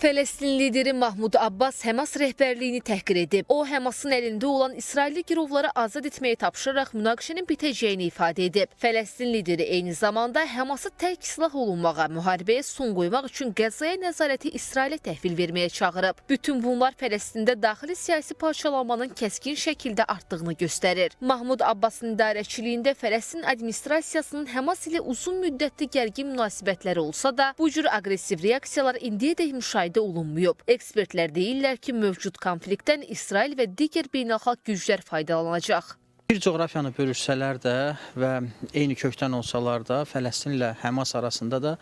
Fələstin lideri Mahmud Abbas Həmas rəhbərliyini təhqir edib. O, Həmasın əlində olan İsrailli girovları azad etməyi tapşıraraq münaqişənin bitəcəyini ifadə edib. Fələstin lideri eyni zamanda Həması tərk silah olunmağa, müharibəyə son qoymaq üçün Qəzzaya nəzarəti İsrailə təhvil verməyə çağırıb. Bütün bunlar Fələstində daxili siyasi parçalanmanın kəskin şəkildə artdığını göstərir. Mahmud Abbasın idarəçiliyində Fələstin administrasiyasının Həmas ilə uzun müddətli gərgin münasibətləri olsa da, bu cür aqressiv reaksiyalar indiyədək müşahidə olunmayıb. Ekspertlər deyirlər ki, mövcud konfliktdən İsrail və digər beynəlxalq güclər faydalanacaq. Bir coğrafiyanı bölüşsələr də və eyni kökdən olsalar da, Fələstinlə Həmas arasında da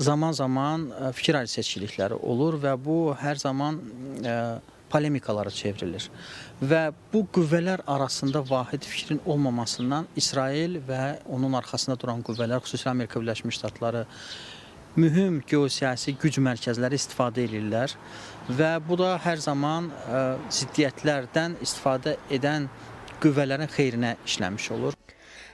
zaman-zaman fikir ayrı-seçkilikləri olur və bu hər zaman polemikalara çevrilir. Və bu qüvvələr arasında vahid fikrin olmamasından İsrail və onun arxasında duran qüvvələr, xüsusilə Amerika Birləşmiş Ştatları, mühüm geosiyasi güc mərkəzləri istifadə edirlər və bu da hər zaman ziddiyyətlərdən istifadə edən qüvvələrin xeyrinə işləmiş olur.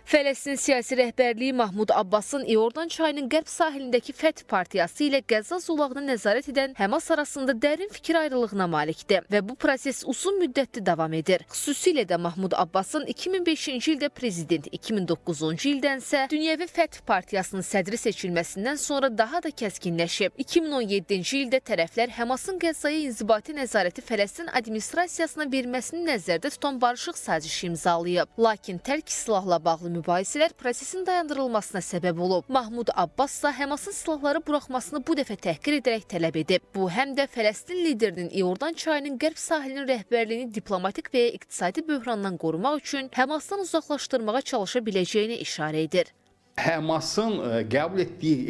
Fələstin siyasi rəhbərliyi Mahmud Abbasın İordan çayının qərb sahilindəki Fəth partiyası ilə Qəzza zolağını nəzarət edən Həmas arasında dərin fikir ayrılığına malikdir və bu proses uzun müddətli davam edir. Xüsusilə də Mahmud Abbasın 2005-ci ildə prezident, 2009-cu ildənsə Dünyəvi Fəth partiyasının sədri seçilməsindən sonra daha da kəskinləşib. 2017-ci ildə tərəflər Həmasın Qəzzaya inzibati nəzarəti Fələstin administrasiyasına verməsini nəzərdə tutan barışıq sazişi imzalayıb. Lakin tərk silahla bağlı mübahisələr prosesin dayandırılmasına səbəb olub. Mahmud Abbas da Həmasın silahları buraxmasını bu dəfə təhqir edərək tələb edib. Bu, həm də Fələstin liderinin İordan çayının qərb sahilinin rəhbərliyini diplomatik və ya iqtisadi böhrandan qorumaq üçün Həmasdan uzaqlaşdırmağa çalışa biləcəyinə işarə edir. Həmasın qəbul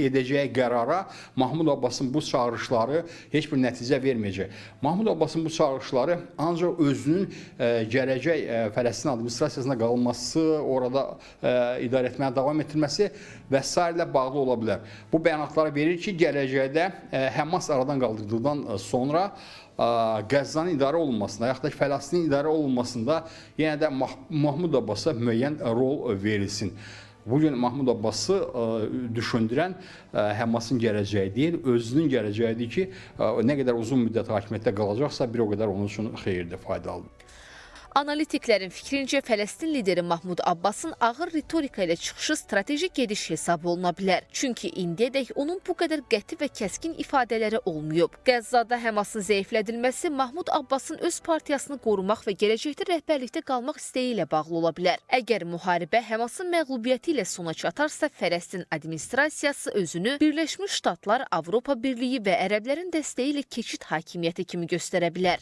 edəcəyi qərara Mahmud Abbasın bu çağırışları heç bir nəticə verməyəcək. Mahmud Abbasın bu çağırışları ancaq özünün gələcək Fələstin administrasiyasında qalması, orada idarə etməyə davam etdirməsi və sairə ilə bağlı ola bilər. Bu bəyanatları verir ki, gələcəkdə Həmas aradan qaldırıldıqdan sonra Qəzzanın idarə olunmasında, yaxud da ki, Fələstinin idarə olunmasında yenə də Mahmud Abbasa müəyyən rol verilsin. Bugün Mahmud Abbası düşündürən Həmasın gələcəyi deyil, özünün gələcəyidir ki, nə qədər uzun müddət hakimiyyətdə qalacaqsa, bir o qədər onun üçün xeyirdir, faydalıdır. Analitiklərin fikrincə, Fələstin lideri Mahmud Abbasın ağır ritorika ilə çıxışı strateji gediş hesab oluna bilər. Çünki indiyədək onun bu qədər qəti və kəskin ifadələri olmayıb. Qəzzada Həmasın zəiflədilməsi Mahmud Abbasın öz partiyasını qorumaq və gələcəkdə rəhbərlikdə qalmaq istəyi ilə bağlı ola bilər. Əgər müharibə Həmasın məğlubiyyəti ilə sona çatarsa, Fələstin administrasiyası özünü Birləşmiş Ştatlar, Avropa Birliyi və ərəblərin dəstəyi ilə keçid hakimiyyəti kimi göstərə bilər.